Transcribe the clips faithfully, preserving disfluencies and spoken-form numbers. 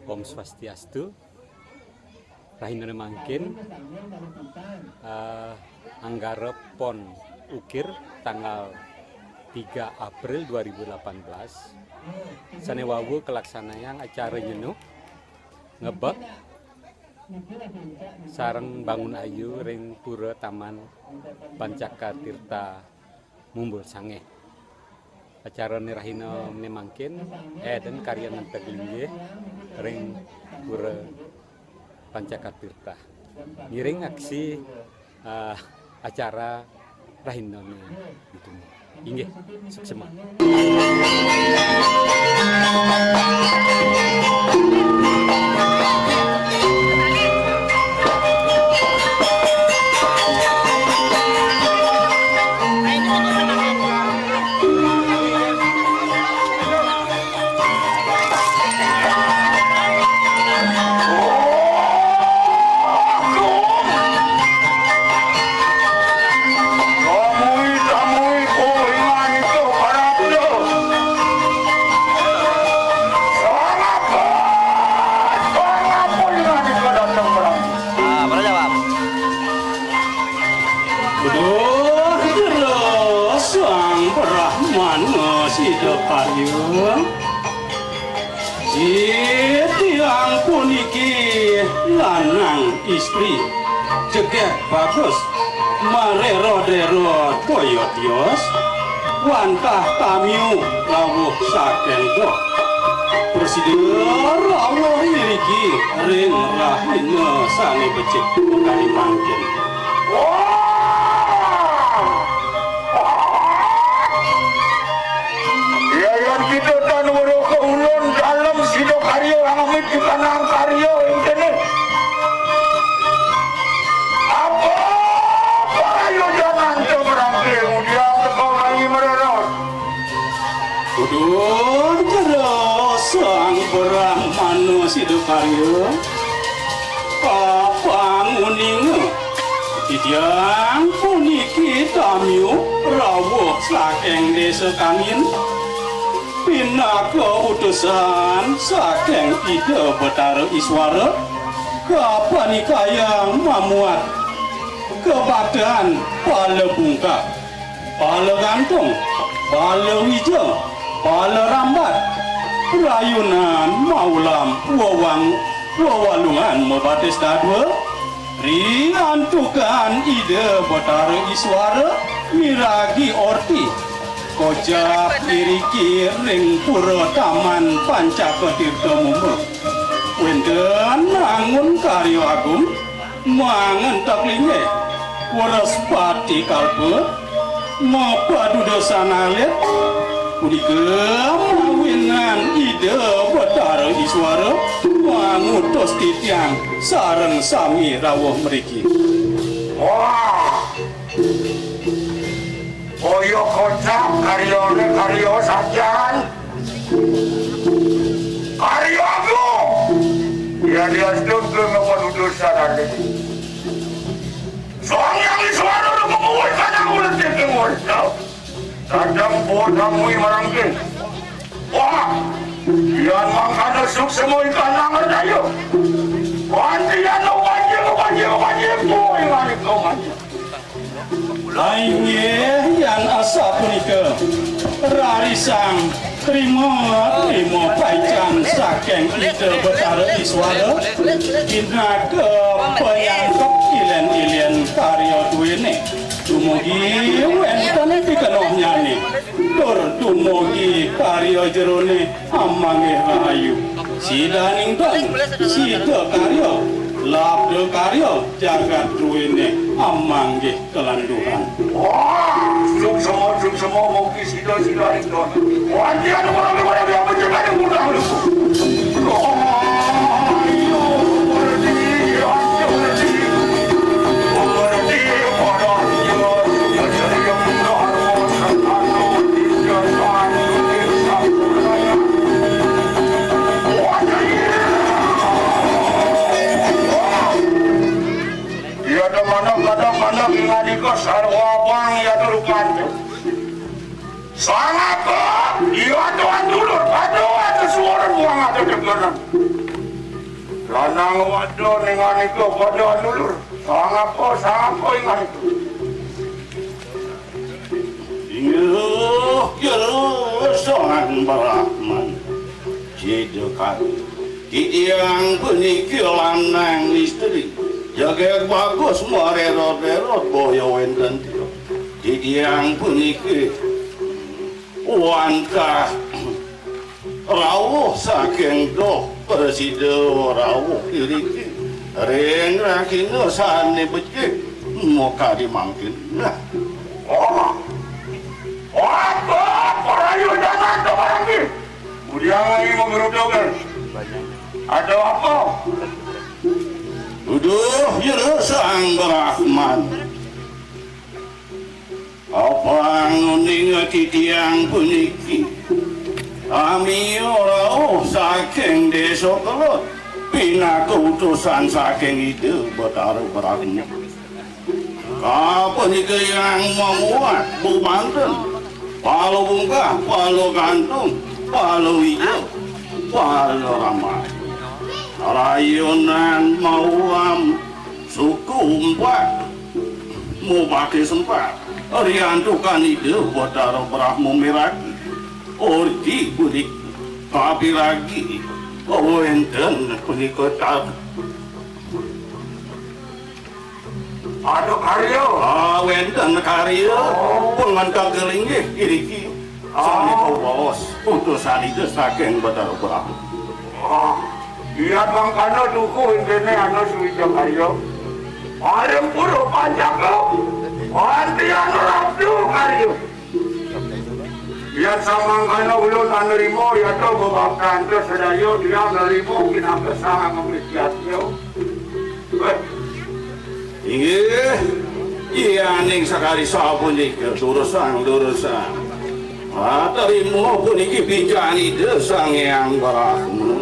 Om Swastiastu. Rahinané mangkin, eh, Anggara Pon Ukir, tanggal tiga April dua ribu delapan belas, sané wau kalaksanayang acara nyenuh, ngebek, sareng bangun ayu ring Pura Taman Pancaka Tirta Mumbul Sangeh. Acarané rahinané mangkin, éden karya nenteg linggih ring Pura Pancaka Tirta. Ngiring aksi, eh, acara rahinané ditu. Inggih, suksma. Duh, jero Sang Brahmana Sida Karya. Titiang puniki lanang istri, jegég bagus, marera-rera kaya tios, wantah tamiu rawuh saking doh. Prasida rawuh iriki ring rahina sané becik kadi mangkin. Wah! Yayan kita tan weruh ke ulun dalem sida karya, amit kita nang karya ing kene. Apa? Apa ayo jangan ke merangke, udiang teko ngai mererot. Kudu jero Sang Brahmana Sida Karya. Apa nguninga? Titiang puniki tamiu rawuh saking Desa Kangin, pinaka utusan saking Ida Betara Iswara, kapanikayang mamuat kabaktan pala bungkak, pala gantung, pala wija, pala rambat, rayunan maulam wewang wewalungan mabatis dadua, riantukan Ida Betara Iswara miragi orti, kocap iriki ring Pura Taman Pancaka Tirta Mumba. Wénten angun karya agung, mangentek linggih, Wraspati Kalpa, mapadudusan alit, punika mawinan Ida Betara Iswara mangutus titiang sareng sami rawuh mriki. Wah! Kaya kocap karyané karya sajan. Karya agung. Ya diastun ke ngapa dudusan ane. Sang Hyang Iswara udah memuai kanang uletik ing warsa. Kadang pun namui marangking. Wah, yan mangkana suksma ikan nangar daya. Wantian wajib, wajib, wajib, boy, manik, manik. Inggih, yan asapunika, rarisang trima, trima paican saking Ida Betara Iswara, pinaka panyangkep ilen-ilen karya duene. Dumugi wenten pikenohnyané, tur dumugi karya jerone amanggih rahayu. Sidaning don, sida karya, labda karya, jagat druene amanggih kalanduhan. Wah, suksema, suksema, mugi sida, sida ring don. Wantian ora ora ora penciptane mudah luku. Yada manah kadang-kadang ngalika sarwa bang yada rupante. Sangapa? Yada andulur, ada, ada suara buang, ada dengaran. Anang wada ningan itu pada lulur. Sangapa, sangapa ingan itu? Inggih, Jero Sang Brahman. Sidakan. Titiang puniki lanang istri. Jagat bagus marerot-erot boya wénten tio. Titiang puniki wantah rawuh saking doh prasida rawuh iriki ring rahina sané becik makadi mangkin. Nah. Oh. Apa parayudanan to barangki? Budiang lagi menggerutukan. Ada apa? Duduh, Jero Sang Brahman. Apa nguning titiang puniki? Ami rauh saking Désa Kelut, pinaka utusan saking Ida Betara Brahma. Kapunika yang mamuat bubanten, pala bungkah, pala gantung, pala wija, pala ramah. Rayunan mauam suku empat, mubaki sempat, riantukan Ida Betara Brahma miragi. Orti bulik, tapi lagi, wénten punika tar- Ada karya? Ah, wénten karya. Oh. Pangantaka linggih iriki. Ah. Sané kawaos utusan Ida saking Betara Brahma. Ah, iya mangkana tuku intiné ana suwija karya. Paring pura pancaka. Antian rabda karya. Yan samangkana ulun anrima yata bebaktan sadaya tiang nerima pinaka sang amrityatya. Inggih, yaning sakadi sapunika durusang-durusang. Atrima puniki pican Ida Sang Hyang Brahma.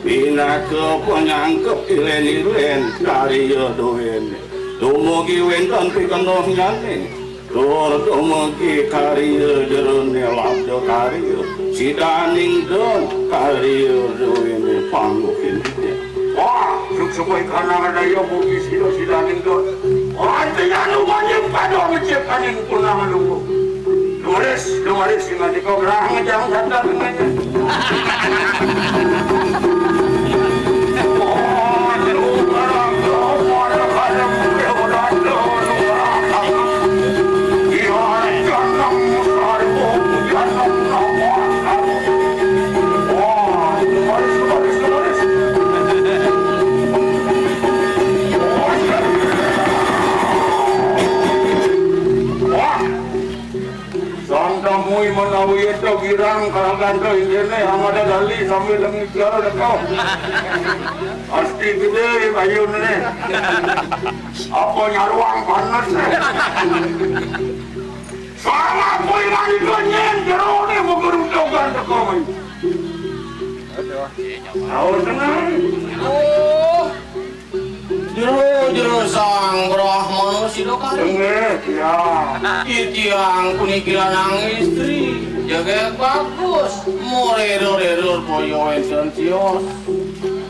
Pinaka panyangkep ilén-ilén karya duéné. Dumugi wénten pikenohnyané. Tur dumugi karya jeroné labda karya, sidaning don karya duéné pangguhin. Wah, suksma ikana daya mugi sida sidaning don. Artinya nu manyem pada mecekaning punang lungguh. Nulis, nulis sing adika gerah ngejang sadar dengannya. Sang tamui menawi yéta girang karagan to inggih né, amada dali sambil lengijar deka. Pasti gedé bayuné. Apa nyaruang panes. Sama kui mani konyén jeroné menggerutukan teka mai. Aduh, tenang. Aduh. Jero, jero Sang Brahmana sida kali. Inggih, titiang. Titiang puniki lanang istri, jegég bagus, moréro-réro boya wénten tios.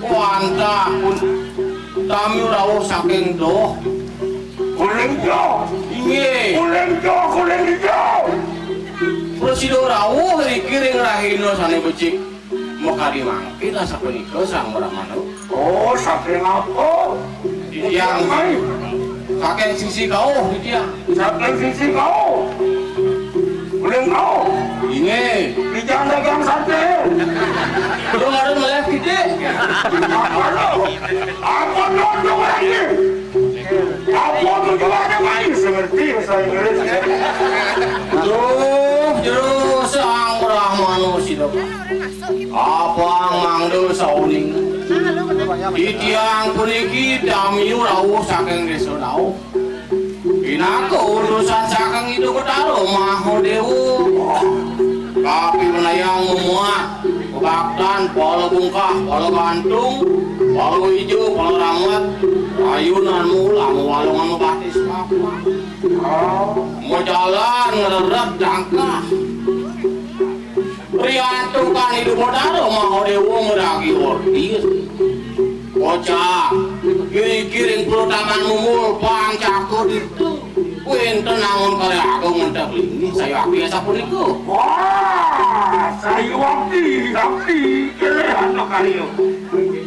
Wantah pun tami rawuh saking doh. Kuling jo. Inggih. Kuling jo, kuling jo. Prasida rawuh riki ring rahina sané becik. Makadi mangkin asapunika Sang Brahmana. Oh, saking apa? Titiang. Mai. Saking sisi kauh, titiang. Saking sisi kauh. Uling kauh. Inggih. Titiang dagang saté. Udah ngadon meleh kidik. Apa lo? Apa lo dong lagi? Apa tujuannya main seperti bahasa Inggris? Duh, jero Sang Brahmana sida. Apa mangda sauning? Titiang puniki tamiu rawuh saking désa dauh. Pinaka utusan saking Ida Betara Mahadéwa. Kapiwinayang memuat bebaktan, pala bungkah, pala gantung, pala wija, pala ramet, rayunan mula, mawalungan mabatis papan. Majalan ngrerep dangkah. Riantukan Ida Betara Mahadéwa ngragi orti. Cak, kiri-kiri pulo taman mumul, pancaka ditu. Wénten angon karya agung ngentek linggih, sayuwakti sapunika. Wah, sayuwakti, sakti, kelih antuk karya.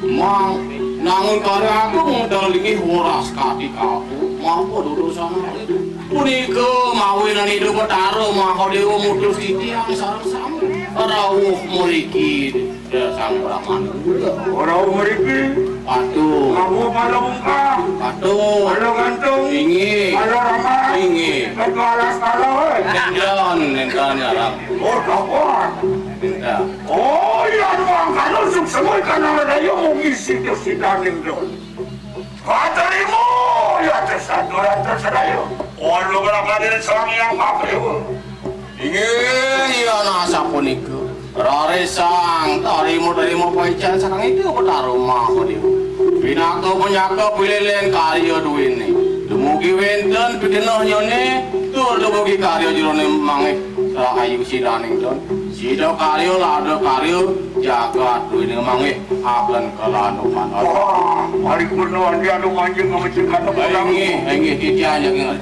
Mang, nangun karya agung ngentek linggih weras kati kaku, mapa dudusan alit. Punika mawinan Ida Betara Mahadéwa mutus titiang sareng sami. Rauh mriki. Ya, Sang Brahmana. Ora mriki. Patuh. Kamu pala mungkah. Patuh. Pala gantung. Inggih. Pala ramah. Inggih. Ketua alas pala, wé. Nénten, nénten ngarang. Oh, dapat. Nénten. Oh, iya, mangkana suksma ikan daya mugi situs sidaning don. Katarima, ya, tersaturan tersadaya. Wan lugrakadir Sang Hyang Mahadewa. Inggih, yan asapunika. Rarisang tarima-tarima paican saking Ida Betara Mahadewa. Pinaka panyaka pilélén karya duéné. Dumugi wénten pikenehnyane, tur dumugi karya jerone manggih rahayu sidaning don. Sida karya, labda karya, jagat duéné manggih akan kalanuhan. Wah, paripurna adi anu manjing ngamecik kata pulang. Inggih, inggih, titiang jagat.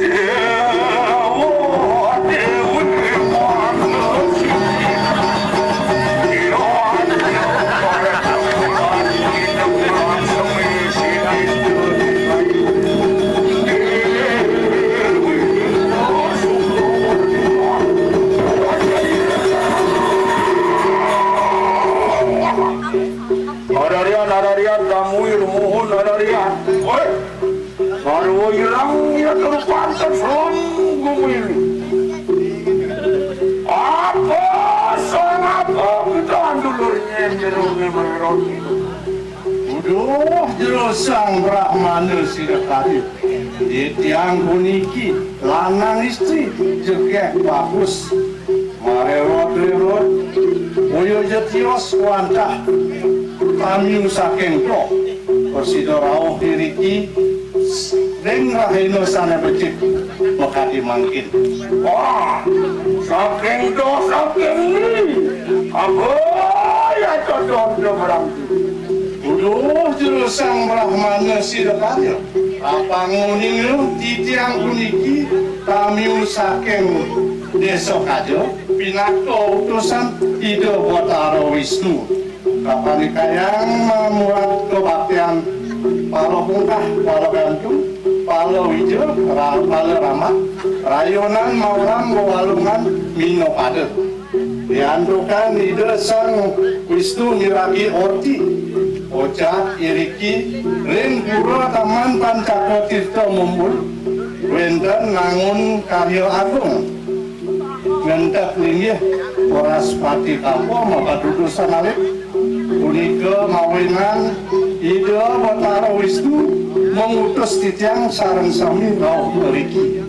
Ararian, ararian, tamuy rumuhun, ararian. Woi, sarwa irang ya tur pantes ron gumini. Apa sang apa kita dulurnya jerone merot itu? Duh, jero Sang Brahmana Sidakarya. Titiang puniki lanang istri jegeg bagus. Marerot-rerot, boya ja tios wantah tamiu saking doh. Prasida rauh iriki ring rahina sane becik makadi mangkin. Wah, saking doh, saking ni. Apa ya cocok do berang. Duh, jero Sang Brahmana Sidakarya. Apang uning titiang puniki tamiu saking Desa Kaja, pinaka utusan Ida Batara Wisnu. Kapanikayang mamuat kabaktian pala pungkah, pala gantung, pala wija, ra-, pala ramah, rayonan mawram wewalungan minopada. Diantukan Ida Sang Wisnu miragi orti, ocap iriki ring Pura Taman Pancaka Tirta Mumbul, wénten nangun karya agung. Ngentek linggih Wraspati Tapa mapadudusan alit, punika mawinan Ida Batara Wisnu mengutus titiang sareng sami rauh mriki.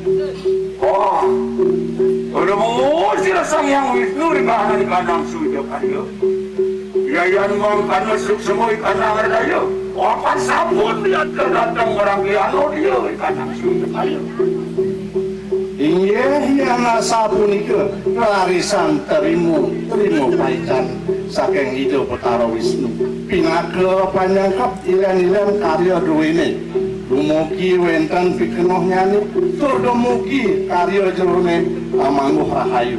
Oh, pada mengusir Sang Hyang Wisnu ring kahanan kandang Suwida Karya. Yayan mangkana suksma ikan angradaya. Wapan sampun diantar dateng marangge anodia ikan angsu ayo. Inggih, yan asapunika, rarisan trima, trima paican saking Ida Betara Wisnu. Pinaka panyangkep ilen-ilen karya duwene. Dumugi wenten pikenohnyané, tur dumugi karya jerone amangguh rahayu.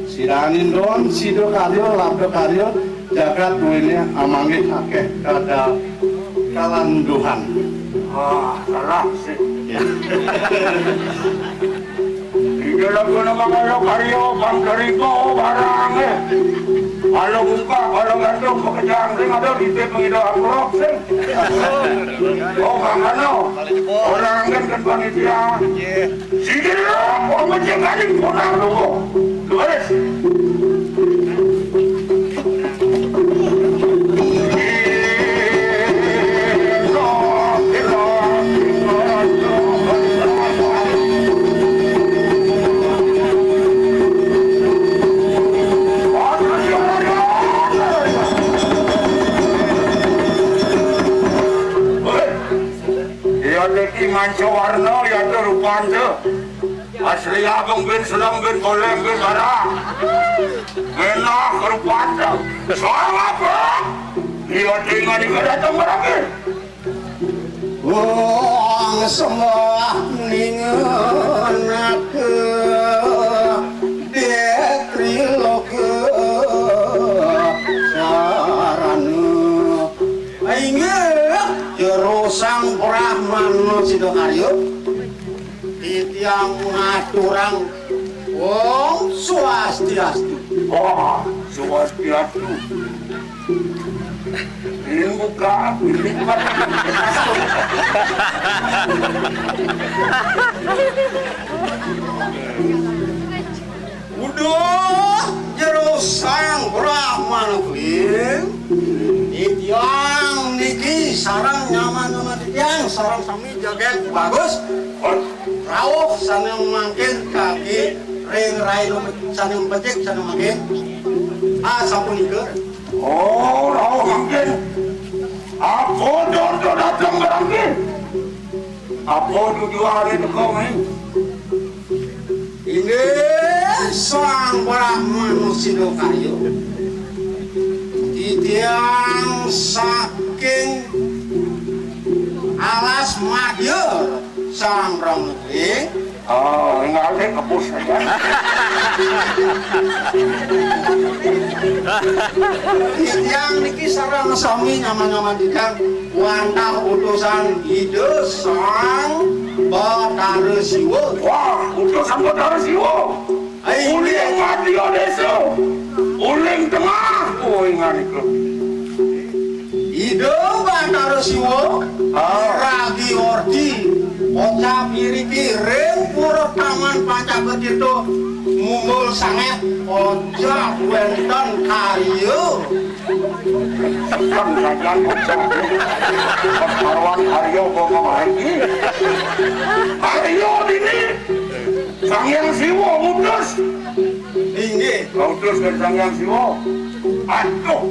Sida nindon, sida karya, labda karya, jagat duwene amanggih akeh kada kalanduhan. Wah, salah sih. Ya. Ida laguna mangala karya pangkarika barange. Kalau buka, kalau gantung, pekerjaan sing ada di tim pengida amplop sing. Oh, mangano. Orang kan kan panitia. Sini dulu, orang macam kali, orang dulu. Terus. Iya, niki manca warna, ya, tuh, rupante. Asli abang bin Selam bin Boleh bin Bara. Menah rupante. Soal apa? Iya, tinggal di datang berapa? Wong sembah ningenake Dék Triloka Sarana. Inggih, jero Sang Brahmana Sidakarya. Titiang ngaturang Om Swastiastu. Wah, Swastiastu. Ini buka, ini buka. Uduh, jero Sang Brahmana Keling. Titiang niki sareng nyaman-nyaman titiang, sareng sami jagat bagus. Rauh sané mangkin kaki ring rai sané becik sané mangkin. Asapunika. Oh, rauh mangkin. Apa dodo dateng barangke? Apa tujuane teka mai? Inggih Sang Brahmana Sidakarya. Titiang saking alas madya Sang Brahmana. Oh, ngalih kebus aja. Titiang niki sareng sami nyaman-nyaman titiang wantah utusan Ida Sang Batara Siwa. Wah, utusan Batara Siwa. Ai, uling madya desa. Uling tengah. Oh, ingat itu. Ida Batara Siwa, ah, ragi orti, kocap iriki ring pura taman Pancaka Tirta, mumbul sanget, kocap wénten karya. Kan sajan kocap. Karuan karya kok kemarin. Karya dini, Sang Hyang Siwa ngutus. Inggih. Kau terus ke Sang Hyang Siwa. Aduh,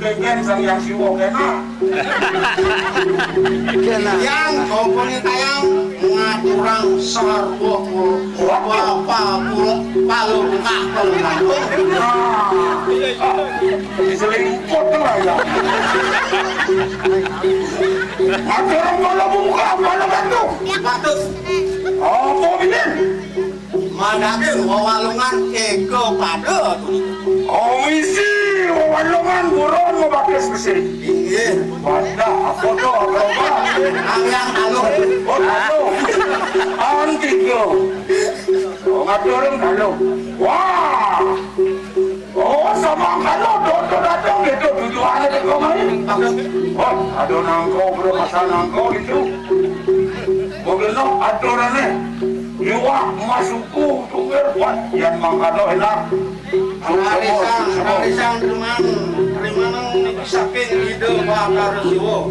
kengken Sang Hyang Siwa kena. Kena. Yang komponi tayang ngaturang sarwa kula. Bapa kula palu kah penggantung. Nah, selingkuh lah ya. Ngaturang kula buka, kula gantung. Bagus. Apa bilin? Madake wewalungan eka pada. Oh, misi wewalungan buron mabakis besi. Inggih. Wadah, apa to, apa, apa? Alyang aluh. Oh, aluh. Antika. Oh, ngaturang aluh. Wah. Oh, samangkana dodo dateng gitu, tujuane teko mai. Oh, ada nangko, bro, masa nangko gitu. Begenok aturane. Iwak masuku tunggal buat yang mangkana enak. Arisan, arisan, teman, terimanan saking Ida Batara Siwa.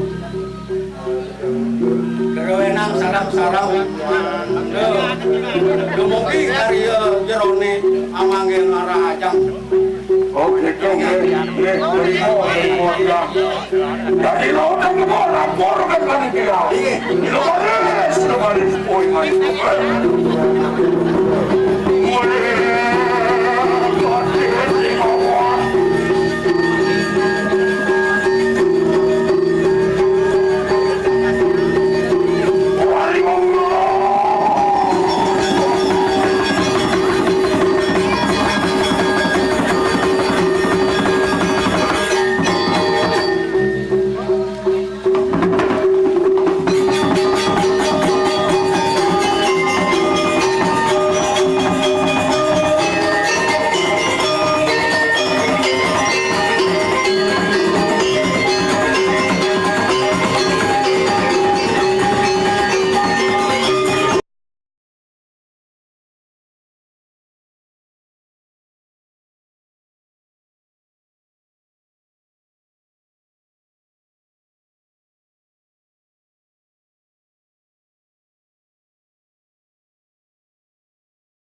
Keroenan sareng-sareng. Dumugi karya jerone amanggih ngarah ajang. Oh, gitu, nggih. Nggih, terima, terima, terima. Dadi lo udah mau lapor kan panitia. Iya. Lo baris, lo baris. Oh, iya.